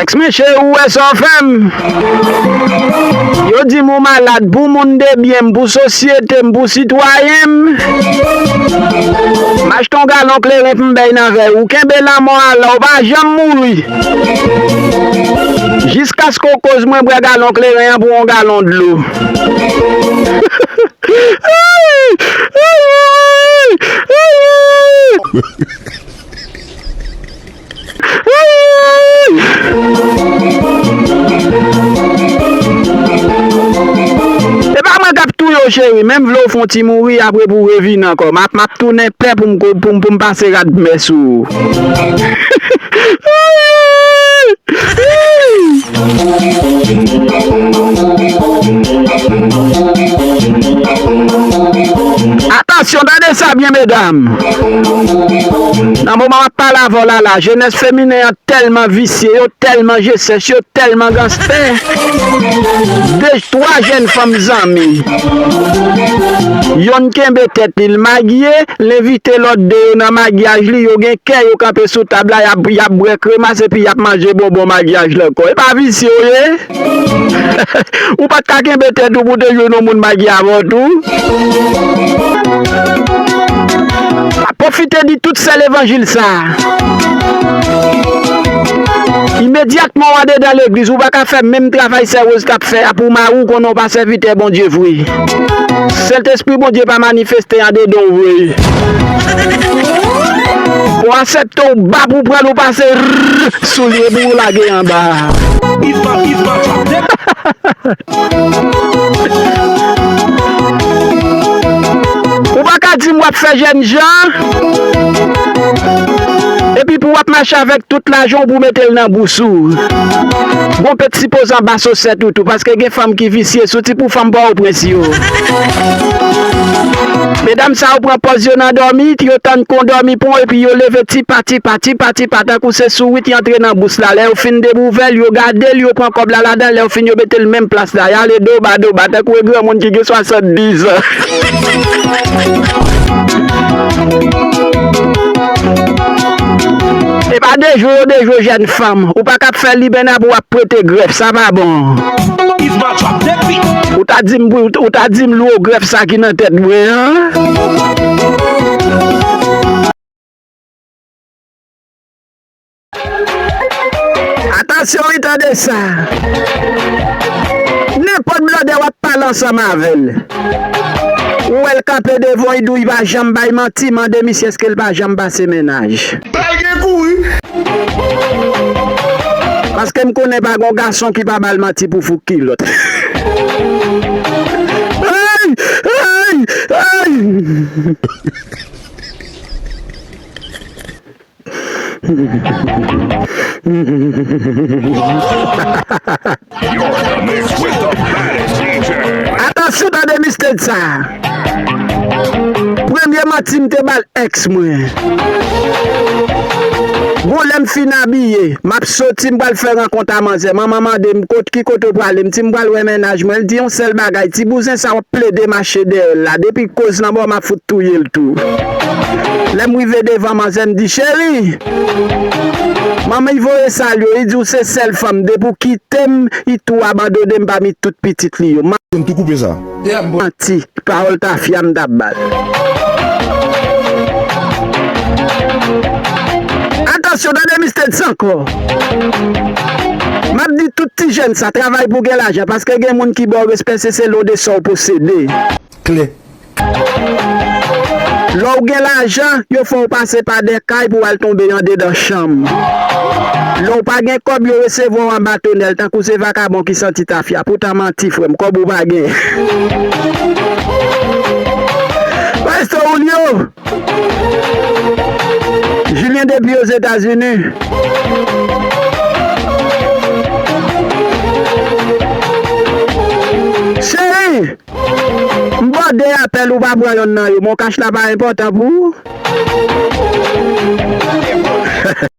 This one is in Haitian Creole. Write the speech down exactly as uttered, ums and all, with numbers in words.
Èks mwen cheri, ou wè sa w fè m? Yo di m ou malad pou moun de byen m, pou sosyete m, pou sitwayen m. M achte yon galon kleren pou m bèy nan vèy. Ou kenbe lanmò a la, ou pa janm mouri. Jiskaske w koz mwen bwè galon kleren an pou yon galon dlo. E pa mwen k ap touye w, cheri. Menm vle w fè yon ti mouri, apre pou w revin ankò. M ap, m ap tounen pè pou m, pou m, pou m pase rad mè sou ou. Atansyon, tande sa byen, medam. Nan moman m ap pale avè w la, la, jenès feminen an tèlman visye, yo tèlman je sèch, yo tèlman ganstè. De, twa jèn fanm zanmi. Yonn kenbe tèt li, l magye, l envite lòt de yo nan maryaj li, yo gen kè, yo kanpe sou tab la, y ap, y ap bwè kremas epi y ap manje bonbon maryaj la ankò. E pa visye w ye? Ou pa t ka kenbe tèt ou pou w te jwenn yon moun magye avè w tou? M ap pwofite di tout sè levanjil sa a. Imedyatman w andedan legliz, ou pa ka fè menm travay sè Rose t ap fè a pou mari w konnen w pa sèvitè Bondye vre. Sentespri Bondye pa manifeste andedan w vre. Pou aksepte w ba pou pran l, ou pase rrrr sou li epi w lage anba. Ou pa ka di m w ap fè jèn jan epi pou w ap mache avèk tout lajan w pou mete l nan bous ou. Gon pèt sipoze anba sosèt ou tou, paske gen fanm ki visye sou ti pou fanm Pòtoprens yo. Medam sa yo pran pòz yo nan dòmi, yo tann kon dòmi pon, epi yo leve ti pa, ti pa, ti pa, ti pa, tankou se sourit y antre nan bous la. Lè yo fin debouvè l, yo gade l, yo pran kòb la ladan l, lè yo fin yo mete l menm plas la. Y ale doba, doba, tankou e granmoun ki gen swasanndiz an. E pa dejwe yo dejwe jèn fanm. Ou pa ka ap fè liben apre w ap prete grèf, sa pa bon. Ou ta di m, ou ta di m lwo grèf sa ki nan tèt mwen an. Atansyon wi, tande sa. Nenpòt blòdè w ap pale ansanm avè l, ou wè l kanpe devan w, li di w li pa janm bay manti, mande misye èske l pa janm pase mennaj. Bal gen kouri. Paske m konnen pa gon gason ki pa bal manti pou fouk kilòt. Ay! Ay! Ay! Atansyon, tande mistèd sa. Premye manti m te bal èks mwen. Bon, lè m fin abiye, m ap soti, m pral fè rankont a manzè. Manman mande m, kot, ki kote w prale? M di m pral wè mennaj mwen. L di yon sèl bagay, ti bouzen sa w ap plede mache dèyè l la. Depi koz nan bò, m ap fout touye l tou. Lè m rive devan manzè, m di, cheri, manman, li voye salye w, li di w se sèl fanm, depi w kite m, li tou abandone m pami tout pitit li yo. M ap Tou koupe sa. Manti, pawòl tafya m t ap ba l. Atansyon, tande mistèd sa ankò. M ap di tout ti jèn sa, travay pou gen lajan, paske gen moun ki ba w respè, se selon de sa w posede. Klè. Lè w gen lajan, yo fè w pase pa de kay pou w al tonbe andedan chanm. Lè w pa gen kòb, yo resevwa w anba tonèl, tankou se vakabon ki santi tafya. Poutan manti, frè m, kòb ou pa gen. Maestro Julio, Julien depi Ozetazini. Cheri, m ba w de apèl, ou pa pran yonn nan yo. Mon kach la pa enpòtan pou ou?